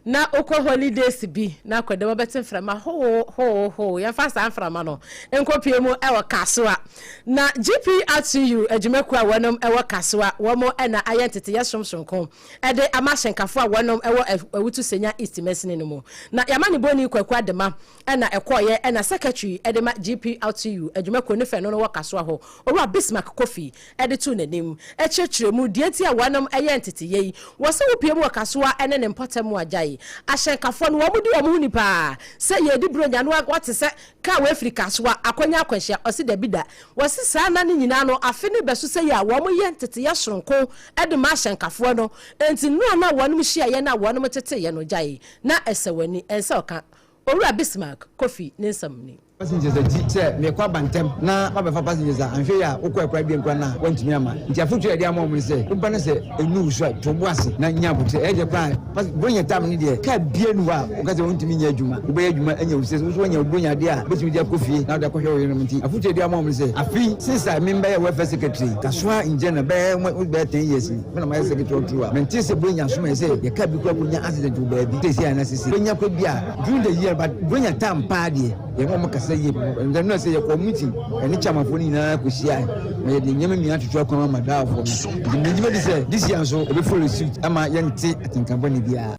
Speaker 4: na wokɔ holidays bi na akɔ dɛm wobɛte mframa hoo hoo hoo. Yɛmfa saa mframa no nkɔpue mu wɔ Kasoa. Na GPRTU adwumakuo a wɔnom wɔ Kasoa, wɔn na ayɛ nteteyɛ somsonko de ama ahyɛnkafo a wɔnom wɔ Awutu Senya East mansini no mu. Na Yamaniboni Kwaku Adema na ɛkɔeɛ na Secretary de ma GPRTU adwumakuo no fɛ no no wɔ Kasoa hɔ, Owura Bismarck Kofi de too n'anim kyerɛkyerɛɛ mu deɛ nti a wɔnom yɛ nteteyɛ yi. Wɔse wopue mu wɔ Kasoa ne ne mpɔtam a gyae ahyɛnkafoɔ no wɔn di wɔn ho ni paa sɛ yɛredi Buronya no wɔte sɛ kaa wei firi Kasoa akɔnya akwanhyia, ɔse dabi da. Wɔse saa nna no nyinaa no afe no bɛso sɛ yi a wɔn yɛ nteteyɛ soronko de ma ahyɛnkafoɔ no, enti nnora no a wɔnom hyiaeɛ no a wɔnom teteeɛ no gyae na ɛsɛ w'ani ɛnsɛ ɔka. Owura Bismarck Kofi ne nsɛm ni.
Speaker 9: Passengers akyi sɛ merekɔ aba ntɛm na mabɛfa passengers a, anhwɛ yie a wokɔ akura abien koraa no a woantumi amma. Nti afotu a yɛde ama wɔn ne sɛ, woba na sɛ ɛnnuu wo so a, to wo bo ase na nya aboterɛ. Ɛyɛ deɛ koraa a, pass Buronya tam no deɛ, car biara nni hɔ a woka sɛ wontumi nyɛ adwuma. Wobɛyɛ adwuma anya wo sika. Wo nso woanya wo Buronya adeɛ a wobɛtumi de akɔ fie na wode akɔhwɛ wo yerenom. Nti afotu a yɛde ama wɔn ne sɛ, afe yi, since a me bɛyɛɛ welfare secretary yi, Kasoa in general, bɛyɛ bɛyɛ 10 years ni, me na mayɛ secretary all through a, mentee sɛ Buronya asom ayɛ sɛ yɛ car bi koraa kɔnya accident wɔ baabi seesei anaa seesei. Buronya kɔ bi a, During the year but Buronya time paa deɛ yɛne wɔn kasa yie papa. Ɛnna no sɛ yɛkɔ meeting ɛne chairmanfoɔ no nyinaa kɔhyiae ma yɛde nneɛma nyinaa toto akwan ama driverfoɔ no. Nti megye madi sɛ this year nso yɛbɛ follow suit ama yɛnte atenka bɔne biara.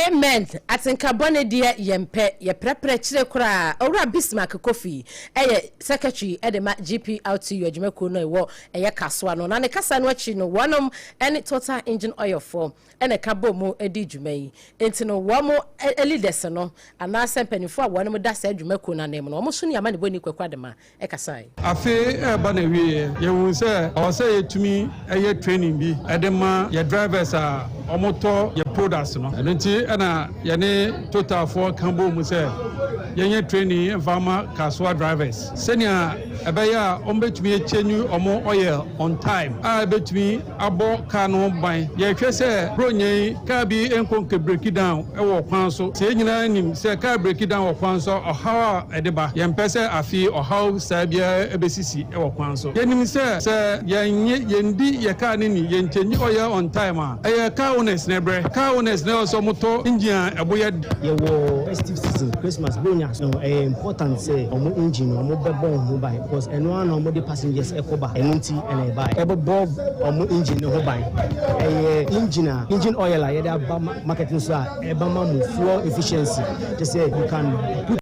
Speaker 4: Amen atenka bɔne deɛ yɛmpɛ, yɛprɛprɛ kyire koraa. Owura Bismarck Kofi yɛ Secretary de ma GPRTU adwumakuo no a ɛwɔ ɛyɛ Kasoa no. Na ne kasa no akyi no wɔnom ne Total Engine Oil foɔ na ɛka bɔɔ mu dii dwuma yi. Enti no wɔn leaders no anaasɛ mpaninfoɔ a wɔnom da saa dwuma kuo no anan mu no, wɔn nso ne amanebɔni Kwaku Adema kasae.
Speaker 10: Afe reba n'awieɛ, yɛhuu sɛ ɛwɔ sɛ yɛtumi yɛ training bi de ma yɛ drivers a wɔtɔ yɛ products no. Ɛno nti na yɛne Total foɔ ka bɔɔ mu sɛ yɛnyɛ training mfa mma Kasoa drivers sɛnea ɛbɛyɛ a wɔbɛtumi akyɛnyi wɔn oil on time a ɛbɛtumi abɔ car no ho ban. Yɛhwɛ sɛ Buronya yi car bi nkɔ nkɛbreki down wɔ kwan so. Sɛ yɛn nyinaa nim sɛ car breki down wɔ kwan so a, ɔhaw a ɛde ba. Yɛmpɛ sɛ afe yi ɔhaw saa biara bɛsisi wɔ kwan so. Yɛnim sɛ sɛ yɛnnye, yɛndi yɛ car no ni, yɛnkyɛngyi oil on time a, ɛyɛ car owners no brɛ. Car owners no ɛwɔ sɛ wɔtɔ engine a ɛbo yɛ.
Speaker 11: Yɛwɔ festive season, Christmas, Buronya no, ɛyɛ important sɛ wɔn engine no wɔbɛbɔ wɔn ho ban because ɛno ara na wɔde passengers kɔ ba. Ɛno nti na ɛbaeɛ. Ɛbɛbɔ wɔn engine no ho ban. Ɛyɛ engine a, engine oil a yɛde aba market no so a ɛbɛma mo fuel efficiency. Kyerɛ sɛ you can put.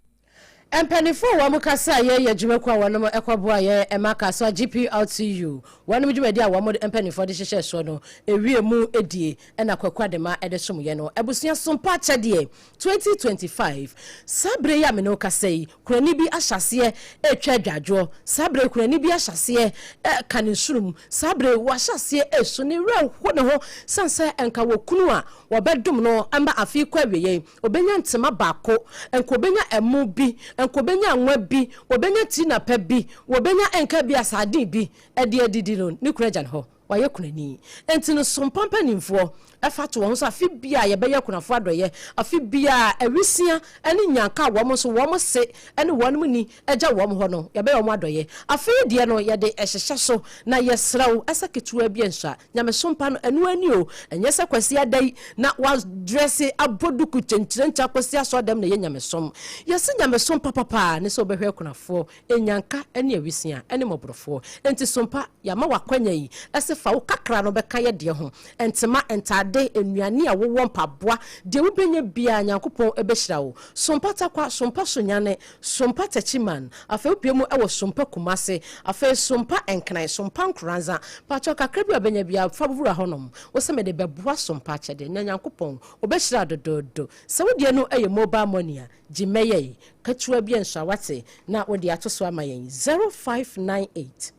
Speaker 4: Mpaninfoɔ a wɔn kasa yɛ yɛ dwumakuo a wɔnom kɔ boa yɛ ɛma Kasoa GPRTU wɔnom dwumadi a wɔn mpaninfoɔ de hyehyɛɛ soɔ no ɛwie mu die ɛna Kwaku Adema de som yɛ no abusua sompa akyɛdeɛ 2025 Saa berɛ yi a me ne wo kasa yi Kurani bi ahyɛ aseɛ retwa adwadwoɔ. Saa berɛ yi, kurani bi ahyɛ aseɛ reka ne nsunom. Saa berɛ yi, wahyɛ aseɛ resu. Ne werɛ ho ne ho sane sɛ nka wɔ kunu a wɔbɛdom no ma afe yi kɔ awieeɛ yi, ɔbɛnya ntoma baako, nka ɔbɛnya ɛmo bi, nka ɔbɛnya anwa bi, ɔbɛnya tinapa bi, wɔbɛnya nka bi a sardine bi de adidi no, ne kunu agya ne hɔ. Wayɛ kunani. Enti no, sompa mpanimfoɔ. fa to wɔn ho so afe biara yɛbɛyɛ akunafoɔ adɔeɛ, afe biara awisia ne nnyanka a wɔn nso wɔn se ne wɔn nni gya wɔn hɔ no, yɛbɛyɛ wɔn adɔeɛ. Afe yi deɛ no, yɛde hyehyɛ so, na yɛsrɛ wo sɛ ketewa bi nsua. Nyamesom pa no, ɛno ara ni o. Ɛnyɛ sɛ Kwasiada yi na woadrɛse abɔ duku kyenkyerenkye akɔsi asɔrdan mu na ɛyɛ nyamesom. Yɛse nyamesom papa paa ne sɛ wobɛhwɛ akunafoɔ, nnyanka ne awisia ne mmɔborɔfoɔ. Enti som pa, yɛama wo akwanya yi sɛ fa wo kakra no bɛka yɛ deɛ ho. Ntema, ntade, nnuane a wowɔ, mpaboa, deɛ wobɛnya biara, Nyankopɔn bɛhyira wo. Sompa Tarkwa, Sompa Sunyani, Sompa Techiman, afei wopue mu wɔ Sompa Kumasi, afei Sompa Nkran, Sompa Nkoranza. Pakyɛw kakra bi a wobɛnya biara fa wura hɔnom. Wose mede bɛboa Sompa akyɛdeɛ na Nyankopɔn Ɔbɛhyira dodoodo. Sɛ wo deɛ no yɛ mobile money a, gye mmɛyɛe ketewa bi nso a wate na wode ato so ama yɛn, 0598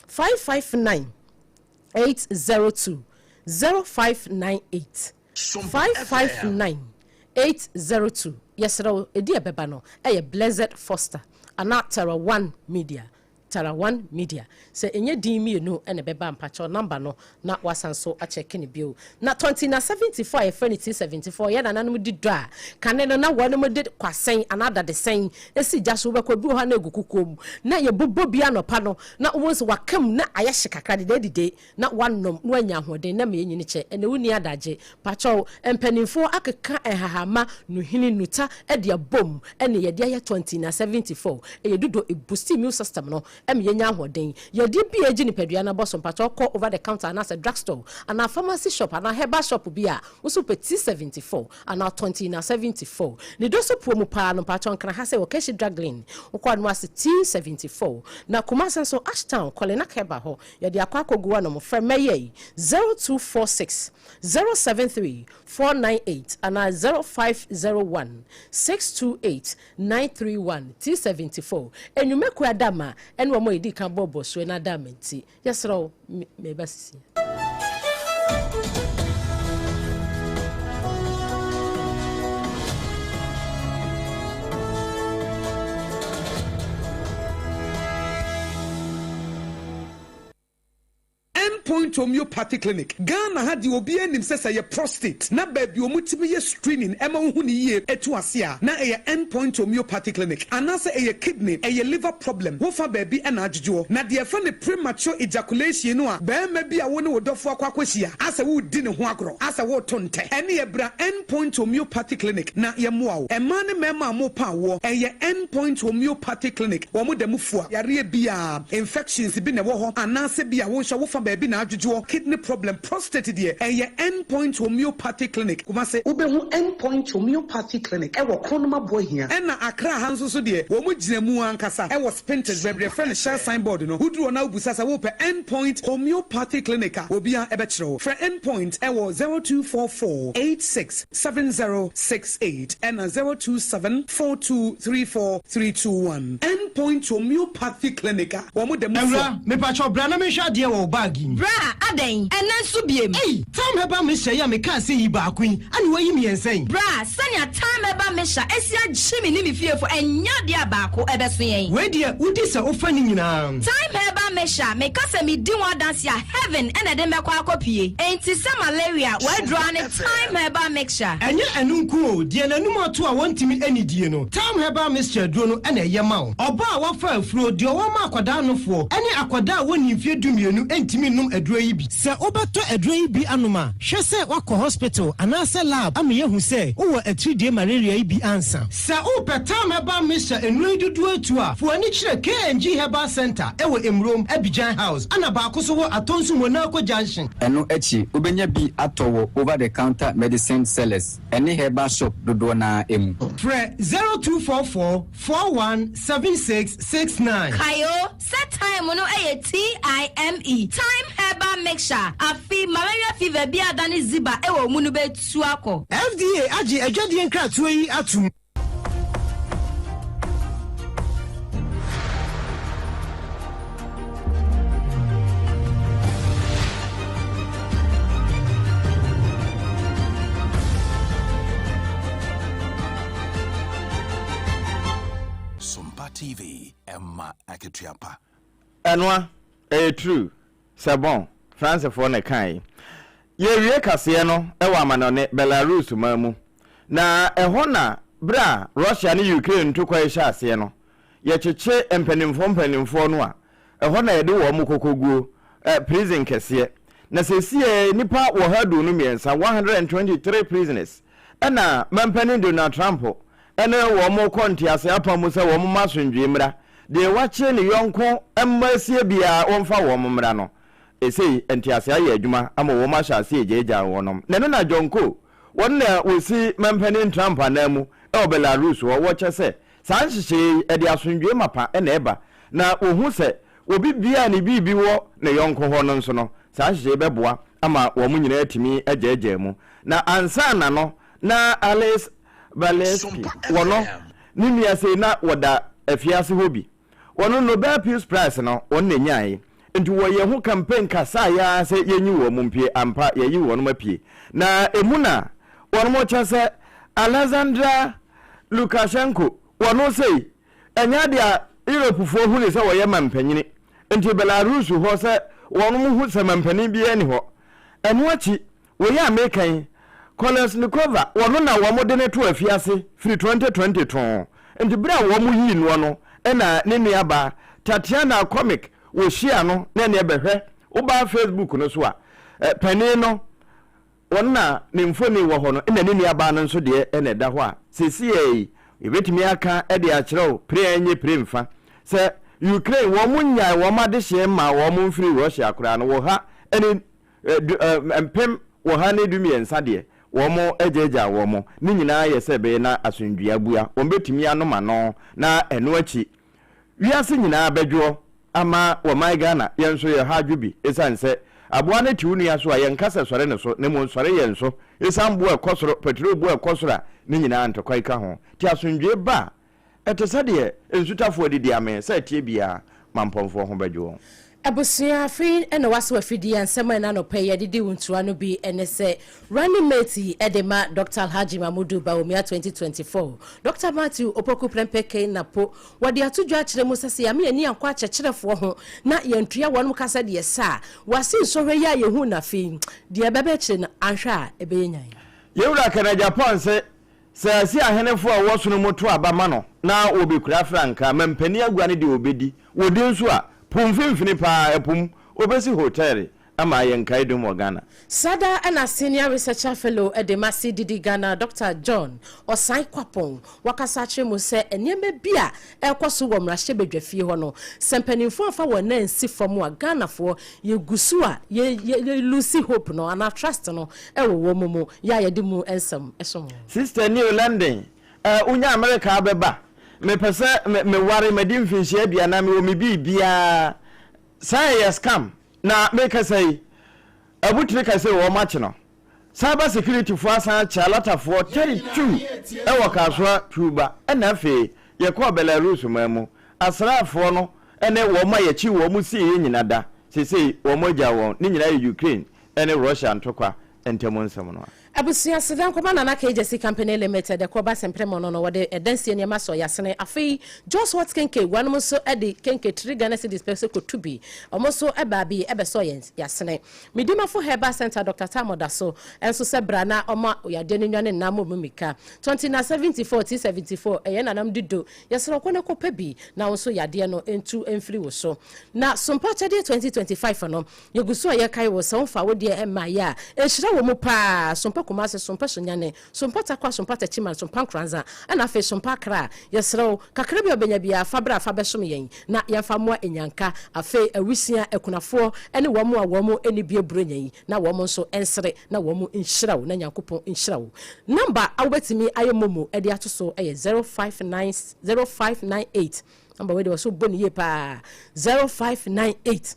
Speaker 4: 559 802, 0598 559 802. Yɛsrɛ wo, ɛdi a ɛbɛba no yɛ Blessed Foster anaa Terra One Media. Terra One Media. Sɛ ɛnyɛ din mmienu na ɛbɛba a, mpakyɛw number no na woasan so akyɛke no bio. Na tɔnti na 74 a yɛfrɛ no T74, yɛn nananom di dɔ a, kane no na wɔnom de kwasɛn anaa dadesɛn si gya so, wobɛkɔ bi wɔ hɔ a na ɛgu kukuo mu, na yɛbobɔ bi anɔpa no na wobɛhu sɛ waka mu na ayɛ hye kakra, dedee na wanom na wanya ahoɔden na ma yɛnyini kyɛ. Ɛnɛ wonni adagye. Pakyɛw, mpaninfoɔ akeka nhahamma, nuhini, nuta de abom ɛne yɛde ayɛ 20 na 74. Ɛyɛ dudo, ɛboosti immune system no ɛma yɛnya ahoɔden. Yadeɛ bi a ɛgye nipadua no abɔ so, mpakyɛw kɔ over the counter anaasɛ drug store anaa pharmacy shop anaa herbal shop bi a wo nso wopɛ T74 anaa 20 na 74. Ne dɔ so puo mu paa no mpakyɛw Nkran ha sɛ wɔ Keshi Drug Lane wokɔ a no ase T74. Na Kumasi nso Ashtown Kɔlenak Herbal hɔ Yɛde akɔ akɔgu anom. Frɛ mmɛyɛ yi, 0246 073 498 anaa 0501 628 931. T74, Nnwumakuo Adamma ne wɔn a yɛdii kan bɔɔ bɔsoɛ no adamma nti, yɛsrɛ wo, meba sisi.
Speaker 12: End Point Homeopathy Clinic, Ghana ha deɛ obiara nim sɛ sɛ ɛyɛ prostate na baabi a wɔtumi yɛ screening ɛma wohu no yie ɛtu ase a na ɛyɛ End Point Homeopathy Clinic anaasɛ ɛyɛ kidney, ɛyɛ liver problem wofa baabi ɛna adwodwoɔ. Na deɛ yɛfrɛ no premature ejaculation no a barima bi a wo ne wo dɔfoɔ akɔ akɔhyia asɛ woredi ne ho agorɔ asɛ woreto ntɛ ɛneɛ bra End Point Homeopathy Clinic na yɛmmoa wo. Mmaa ne mmarima a morepa awoɔ ɛyɛ End Point Homeopathy Clinic wɔn da mu fua yareɛ biara. Infections bi na ɛwɔ hɔ anaasɛ bi a wo nso wo fa baabi na adwodwoɔ, kidney problem, prostate deɛ ɛyɛ End Point Homeopathy Clinic, Kumasi. Wobɛhu End Point Homeopathy Clinic wɔ Kronum Aboahia. Ɛna Accra ha nso so deɛ wɔn gyina mu ankasa wɔ Spintex baabi yɛfrɛ no Shell sign board no, woduru hɔ na wobisa sɛ wopɛ End Point Homeopathy Clinic a obiara bɛkyerɛ wo. Frɛ End Point wɔ 0244 86 7068 ɛna 027 4234 321. End Point Homeopathy Clinic a wɔn da mu fua.
Speaker 13: Awura, mepakyɛw bra na menhwɛ adeɛ wɔ wo bag yi mu.
Speaker 14: Bra, adɛn? Ɛnnɛ nso biem?
Speaker 13: Ei! Thyme Herbal Mixture yi a mekaa sɛ yi baako yi, ɛna woayi mmiɛnsa yi?
Speaker 14: Bra, sɛnea Thyme Herbal Mixture asi agye me ne me fiefo, ɛnyɛ adeɛ a baako ɛbɛso yɛn.
Speaker 13: Wei deɛ, wodi sɛ wofa ne nyinaa.
Speaker 14: Thyme Herbal Mixture, meka sɛ medi ho adanse a, heaven na ɛde me bɛkɔ akɔpue. Enti sɛ malaria, w'aduro ara ne Thyme Herbal Mixture.
Speaker 13: Ɛnyɛ ɛno nko o, deɛ n'anum ato a wɔntumi nnidie no, Thyme Herbal Mixture aduro no na ɛyɛ ma wo. Ɔbaa a wafa afuro, deɛ ɔwɔ ma akwadaa nofoɔ, ne akwadaa a wɔnnii mfeɛ dumienu ntumi nnom aduro yi bi. Sɛ wobɛtɔ aduro yi bi anom a, hwɛ sɛ woakɔ hospital anaasɛ lab ama yɛahu sɛ wowɔ atiridie malaria yi bi ansa. Sɛ wopɛ Thyme Herbal Mixture nnuro yi dodoɔ atu a, fa w'ani kyerɛ KNG Herbal Centre wɔ Emurom, Abidjan House, ɛna baako nso wɔ Atonsu Monaco Junction.
Speaker 15: Ɛno akyi, wobɛnya bi atɔ wɔ over-the-counter medicine sellers ne herbal shop dodoɔ no ara mu.
Speaker 13: Frɛ 0244 41 76 69.
Speaker 14: Kae o, sɛ thyme no yɛ TIME, Thyme Herbal Mixture, afe malaria fever bi a adane ziba wɔ wo mu no bɛtu akɔ.
Speaker 13: FDA agye adwadie nkratoɔ yi atom.
Speaker 3: Sompa TV, ɛma akatua pa.
Speaker 5: Ɛnoa, ɛyɛ true sɛ bon, Francefoɔ na ɛkae. Yɛrewie kaseɛ no wɔ amanɔne, Belarus man mu. Na ɛhɔ na berɛ a Russia ne Ukraine ntokwa yi hyɛɛ aseɛ no, yɛkyekye mpanimfoɔ mpanimfoɔ no a, ɛhɔ na yɛde wɔn kɔkɔguo, eh, prison kɛseɛ. Na seesei nnipa 123, 123 prisoners, ɛna mampanin Donald Trump ne wɔn rekɔ ntease apam mu sɛ wɔn mma asomdwoe mmra. Deɛ wakye ne yɔnko mma asie biara wɔmfa wɔn mmra no. Esei ntease ayɛ adwuma ama wɔn ahyɛ aseɛ regyaagyaa wɔnom. Na ɛno na John Cole, wɔn na wɔsi mampanin Trump ananmu wɔ Belarus hɔ, wɔkyɛ sɛ saa nhyehyɛeɛ yi ɛde asomdwoe mapa na ɛba na wɔhu sɛ obi biara a ne biribi wɔ ne yɔnko hɔ no nso no, saa nhyehyɛe yi bɛboa ama wɔn nyinaa atumi agyaagyaa mu. Na ansa na no, na Ales Bialiatski wɔ no ne nua sei na wɔda afiase hɔ bi. Wɔno Nobel Peace Prize no wɔn na enyae. Nti wɔyɛ ho campaign kasaeɛ ara sɛ yɛnyi wɔn mpue. Ampa yɛayi wɔnom apue. Na emu na wɔnom kyɛ sɛ Alexandra Lukashenko wɔno sei ɛnyɛ adeɛ a Europefoɔ hu no sɛ wɔyɛ mampanyini. Nti Belarus hɔ sɛ wɔnom hu sɛ mampanin biara nni hɔ. Ɛno akyi Wei a meka yi, Kolesnikova, wɔno na wɔn de no too afiase firi 2020 too. Nti berɛ a wɔn yii noɔ no na ne nua baa, Tatiana Khomich, wɔhyiaa no na ɛneɛ bɛhwɛ, wobaa Facebook no so a, panin no, wɔno na ne mfoni wɔ hɔ no na ne nua baa no nso deɛ na ɛda hɔ a, seesei yi, yɛbɛtumi aka de akyerɛ wo, pere a ɛnyɛ pere mfa, sɛ Ukraine wɔn nnyae wɔn adehyeɛ mmaa wɔn mfiri Russia koraa no, wɔ ha ne 113 deɛ, wɔagyaagyaa wɔn. Ne nyinaa yɛ sɛ ɛbɛyɛ na asomdwoeɛ abua. Wɔbɛtumi anom ano, na ɛno akyi, wiase nyinaa bɛdwoɔ ama wɔman Ghana. Yɛn nso yɛha adwo bi, ɛsiane sɛ aboa no te wo nua so a, yɛnka sɛ sɔre ne so, na mmom sɔre yɛn so. Ɛsiane boɔ a ɛkɔ soro, pɛtro boɔ a ɛkɔ soro a, ne nyinaa ntɔkwa yi ka ho. Nti asomdwoeɛ ba a, ɛte sɛ deɛ nsutafoɔ adidi amee, sɛ ɛteɛ biara, mampɔnfoɔ ho bɛdwo wɔn.
Speaker 4: Abusua, afei na w'aso afidie a nsɛm a ɛna anɔpa yi yɛde di wo ntua no bi ne sɛ running mate yi de ma Dɔkta Alhaji Mamudu Bawumia 2024, Dɔkta Matthew Opoku Prempeh Kane Napo, wɔde ato dwa akyerɛ mu sɛ sɛ yɛame yɛn ani ankɔ akyerɛkyerɛfoɔ ho na yɛantua wɔnom ka sɛdeɛ ɛsɛ a, w'ase nsɔhwɛ yi a yɛhu no afei deɛ ɛbɛba akyire no anhwɛ a ɛbɛyɛ nyan.
Speaker 5: Yɛn Wura Kenneth Agyapong se Sɛ Asia ahenefo a ɛwɔ soro mu to aba ma no na wɔbekura frankaa, mampanin agua no deɛ ɔbɛdi, wɔdi nso a, po mfimfini paa, ɛpo mu, wɔbɛsi hotɛɛle ama ayɛ nkaedum wɔ Ghana.
Speaker 4: Saa da na Senior Researcher Fellow de ma CDD Ghana, Dɔkta John Osai Kwapong, wakasa akyerɛ mu sɛ nneɛma bi a ɛrekɔ so wɔ mmarahyɛbadwafie hɔ no, sɛ mpanimfoɔ amfa wɔn nan ansi fam a, Ghanafoɔ yɛgu so a yɛ yɛ lose hope no anaa trust no wɔ wɔn mu, yɛ a yɛde mu nsɛm som wɔn.
Speaker 5: Sister New London eh, wonya America abɛba Mepɛ sɛ me meware madi mfinhyia aduanan mewɔ me biribiara Saa ɛyɛ scam na mekasa yi Abutire ka sɛ wɔn akye no Cyber security foɔ asan akye alatafoɔ 32 wɔ Kasoa Tuba ɛna afei yɛkɔɔ Belarus man mu Asraafoɔ no ne wɔn a yɛkye wɔn sieɛ nyina da seesei wɔn agyaa wɔn Ne nyinaa yɛ Ukraine ne Russia ntokwa ntam nsɛm no a.
Speaker 4: Abusua Seda Nkɔma Nana K Gyasi Company Limited ɛkɔ ba Sempremo no no wɔde ɛdansie nneɛma sɔ yasene afei Jos Hot Kenke wɔnom nso de kenke three Ghana cedis pɛ sɛ kɔtu bi wɔn nso baa bi bɛsɔ yɛn yasene Medimafo Herbal Centre Doctor Tam ɔdaso nso sɛ bra na ɔma yadeɛ no nwane nna mmɔ mu mika 20 na 74 T74 ɛyɛ nanam dido yɛsrɛ wo kɔ na kɔpɛ bi na wo nso yadeɛ no ntu mfiri wo so na Sompa Akyɛdeɛ 2025 no Yɛgu so a yɛkae wo sɛ womfa wo deɛ mmaeɛ a, nhyira wɔ mu paa, Sompa Kumasi, Sompa Sunyani, Sompa Tarkwa, Sompa Techiman, Sompa Nkoranza, ɛna afei Sompa Accra. Yɛsrɛ wo, kakra bi a wobɛnya biara, fa bra fa bɛsom yɛn na yɛmfa mmoa nnyanka, afei awisia, akunafoɔ, ne wɔn a wɔn nni bie Buronya yi, na wɔn nso nsere na wɔn nhyira wo, na Nyankopɔn nhyira wo. Number a wobɛtumi ayɛ momo de ato so yɛ 059 0598, number wei deɛ wɔ so bɔ no yie paa, 0598.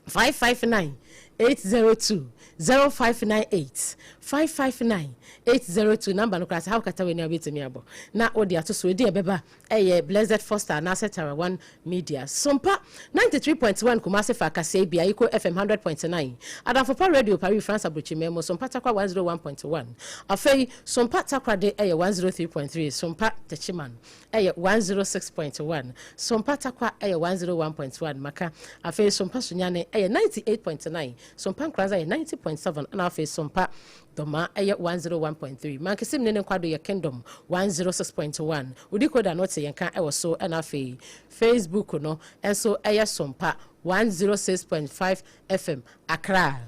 Speaker 4: 559 802 0598 559 802 namba no koraa sɛ ha wokata w'ani a wobɛtumi abɔ na wode ato so ɛdin ɛbɛba ɛyɛ Blessed Foster anaasɛ Tara One Media Sompa 93.1 Kumase fa kaseɛ bia Iko FM 100.9 Adamfopa Radio Paris France Aburokyimɛ mu Sompa Takwa 101.1 afei Sompa Takoradi ɛyɛ 103.3 Sompa Techiman ɛyɛ 106.1, Sompa Tarkwa ɛyɛ 101.1, Maka, afei Sompa Sunyani ɛyɛ 98.9, Sompa Nkoranza yɛ 90. 90.7 ɛna afei Sompa Dɔma ɛyɛ 101.3. Mankesim ne ne nkwado yɛ Kingdom 106.1. Wodi koda no te yɛn ka ɛwɔ so, ɛna afei Facebook no ɛnso ɛyɛ Sompa 106.5 FM Accra.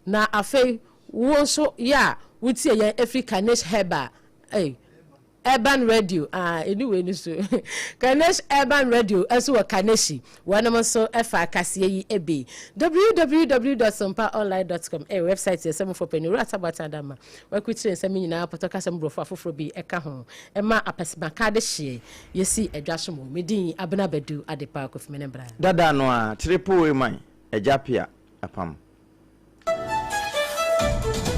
Speaker 4: Na afei wo nso yɛ a wotie yɛn ɛfiri Kanesh Herbal, ɛy Urban Radio, ah, anyway ni so Kanesh Urban Radio ɛnso wɔ Kaneshi, wɔnom nso ɛfa akaseɛ yi ebe. www.sompaonline.com ɛyɛ website yɛ sɛ mofo panyin owura Atabata Adama wakukyerɛ nsɛm nyinaa, pɔtɔ kasɛm, borɔfo afoforɔ bi ɛka ho, ɛma apɛsɛmaka de hyeɛ yɛsi adwa so mu. Medin Abena Badu Adepa Kofi Mene Bra.
Speaker 5: Dada no a triple man agya pia apam.